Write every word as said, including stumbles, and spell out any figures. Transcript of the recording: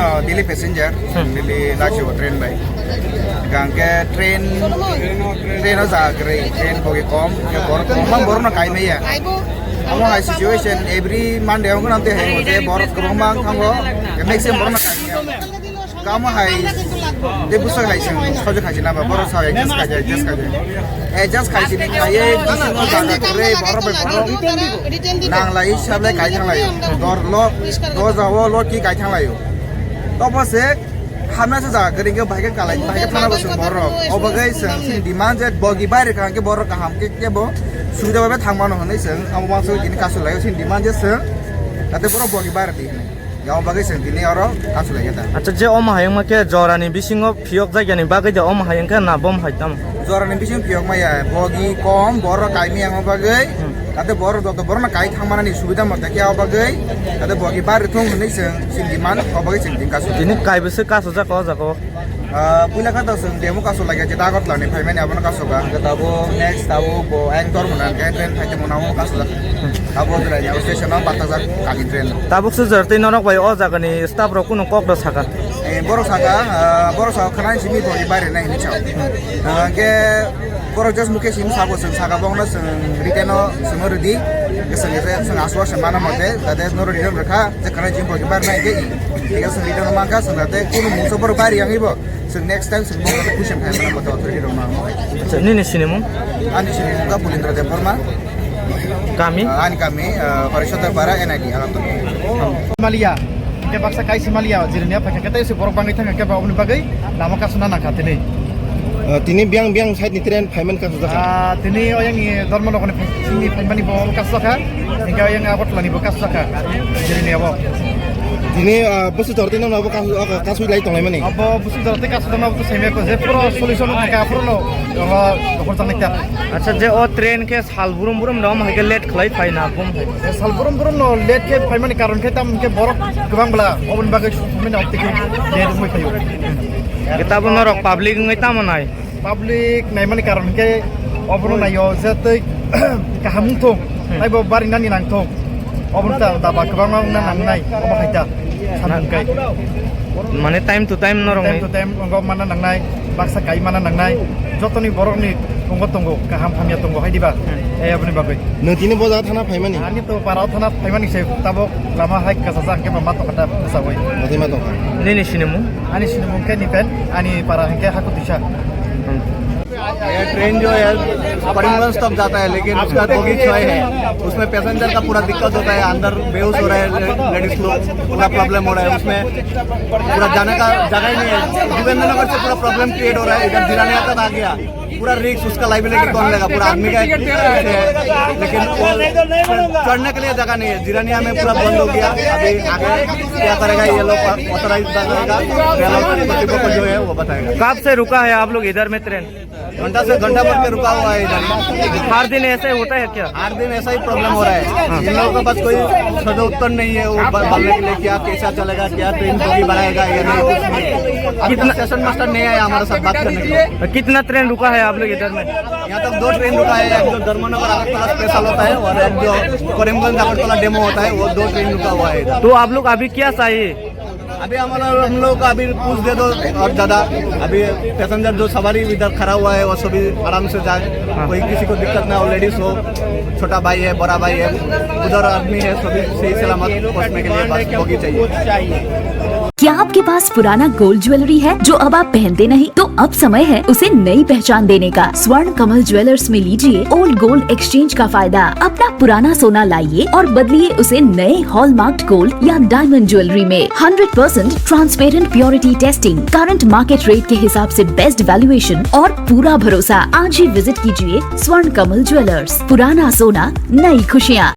Oh, daily passenger, hmm, daily lachio train bai. Hingke train, train o jaga kwrwi, train bogi kom, hingke borok kwbangma borokno kaimaya. Omo hai situation every Monday wngkha, tei hai je borok kwbangma wngkha, maximum borokno kaimaya. Kamo hai, tei bwswk hai chwng sojak hai chwng naba, borok sa adjust khaijak, adjust khaijak. Adjust khai sini khaiye, bisingo jaga kwrwi, borok bai borok nanglai, sablai kai thanglaio. Dor lo, dor jao lo ki kai thanglaio. Tobo se hamya sa jaga kwrwi khe bahai khe kalai, bahai khe thana bo chwng borok. Obo khe chwng chini demand je bogi bai rwkha hwnkhe borok kaham khe kebo subida bai thang mano hwnwi chwng amo uansuk tini kasu laio chini demand je chwng jate borok bogi bai rwdi hwnwi. Ya, o bagwi chwng tini oro kasu lai ya ta. Acha, je omo hai wngma khe jorani bisingo phiyok jak yani bagwi de omo hai wngkha na bom hai tamo? Jorani bisingo phiyok maya, bogi kom, borok kaimi yang o bagwi. Hmm. Tate borok joto borokno kai thangmanani subida mote khe o bagwi. Tate bogi bari thung hwnwi chwng chini demand o bagwi chwng tini kasu. Tini kaibwswk kasujak o jaga o? Ah, puila kha to chwng demo kasu lai ya, je Agartala ni phaimani abono kasu ka. Hwnkhe tabuk next tabuk bo ayang tor mwnang khe train phai tongmani abo kasu jak. Abo Jirania station o bathajak kami train. Tabuk se jor tei norok bai o jaga ni staff rok kunu kok da saka? Eh, borok saka, ah, borok saka khana simi bo ni baire nai hinwi sao. Ah, ke borok just mukhe simi sabo chwng saka bongno chwng written o chwng rwdi. Ke chwng ke chwng aswk se mana mote, tade noro written rwkha, je khana simi bo ni baire nai ke. Ke chwng written o mankha chwng tade kunu mungsa borok baire yang ibo. Chwng next time chwng bongno khuisem khai mana mote authority rok ma. Acha, nini sinimung? Ani sinimung ka Pulindra Debbarma. Kami? Ah, ani kami, ah, Parisota Para N I D Agartala. Malia, ke baksa kaisi malia, Jirania phai khe tei se borok bangwi thangkha khe ba oboni bagwi lama kasuna nangkha tini. Ah, tini biang biang side ni train phaiman kasu jakha? Ah, tini oyang ni Dharmanagar ni phai-, sini phaimani bo kasu jakha, hingke oyang Agartala ni bo kasu jakha, Jirania bo. Tini, ah, bwswk jorti no bo kasu, ah, kasu lai tonglaimani? Abo bwswk jorti kasu tongma bo to semi ko je puro solution no thangkha, puro no, abo, abo tangkha. Acha, je o train khe Sal burum burum rok hai khe late khlai phaina bum hai. Sal burum burum no late khe phaimani karon khe tam khe borok kwbang bwla oboni bagwi sumina opti khe late wngwi phaio. Khe tabuk norok public wngwi tamo nai? Public naimani karon khe obono naio je tei kaham wngthung, hmm, taibo barinani nangthung. Obono ta daba kwbangma wngna nangnai obo hai ta. Samung kai. Mane time to time norok time ni? To time wngkha mana nangnai, baksa kai mana nangnai, jotoni borokni wngkha tongo, kaham hamya tongo, hai diba? Hmm. Eh, aboni bagwi. Nwng tini bo jaga thana phaimani? Ani to para thana phaimani se tabok lama hai kasa sa hwnkhe ma tongkha ta bwsagwi. Bwtwi ma tongkha. Nini sinimung? Ani sinimung khe Nipen, ani para hwnkhe Hakutisa. Hmm. ये ट्रेन जो है करीमगंज तक जाता है, लेकिन उसका बोगी छः है, उसमें पैसेंजर का पूरा दिक्कत होता है, अंदर बेहोश हो रहे हैं लेडीज लोग, पूरा प्रॉब्लम हो रहा है उसमें, पूरा जाने का जगह ही नहीं है। जोगेंद्र नगर से पूरा प्रॉब्लम क्रिएट हो रहा है, इधर जिरानिया तक आ गया, पूरा रिस्क उसका, लाइबिलिटी कौन लेगा? पूरा आदमी का एक रिस्क है, लेकिन वो चढ़ने के लिए जगह नहीं है। जिरानिया में पूरा बंद हो गया, अभी आगे क्या करेगा ये लोग, ऑथराइज करेगा, ये लोग को जो है वो बताएगा। कब से रुका है आप लोग इधर में ट्रेन? घंटा से घंटा भर के रुका हुआ है इधर। हर दिन ऐसे होता है क्या? हर दिन ऐसा ही प्रॉब्लम हो रहा है। हाँ। इन लोगों के पास कोई सदुत्तर नहीं है, वो ब-, बोलने के लिए क्या, कैसा चलेगा, क्या ट्रेन कभी बढ़ाएगा, ये नहीं, कुछ नहीं। अभी तक कितना स्टेशन मास्टर नहीं आया हमारे साथ बात करने के लिए। कितना ट्रेन रुका है आप लोग इधर में? यहाँ तक दो ट्रेन रुका है, एक जो धर्मनगर अगरतला स्पेशल होता है और एक जो करीमगंज अगरतला डेमो होता है, वो दो ट्रेन रुका हुआ है इधर। तो आप लोग अभी क्या चाहिए? अभी हमारा, हम लोग को अभी पूछ दे दो और ज़्यादा। अभी पैसेंजर जो सवारी इधर खड़ा हुआ है, वो सभी आराम से जाए, हाँ। कोई किसी को दिक्कत ना हो, लेडीज हो, छोटा भाई है, बड़ा भाई है, उधर आदमी है, सभी सही सलामत पहुँचने के लिए बस बोगी चाहिए। क्या आपके पास पुराना गोल्ड ज्वेलरी है जो अब आप पहनते नहीं? तो अब समय है उसे नई पहचान देने का। स्वर्ण कमल ज्वेलर्स में लीजिए ओल्ड गोल्ड एक्सचेंज का फायदा। अपना पुराना सोना लाइए और बदलिए उसे नए हॉलमार्क्ड गोल्ड या डायमंड ज्वेलरी में। Hundred percent transparent purity testing, current market rate के हिसाब से बेस्ट वैल्यूएशन और पूरा भरोसा। आज ही विजिट कीजिए स्वर्ण कमल ज्वेलर्स। पुराना सोना, नई खुशियाँ।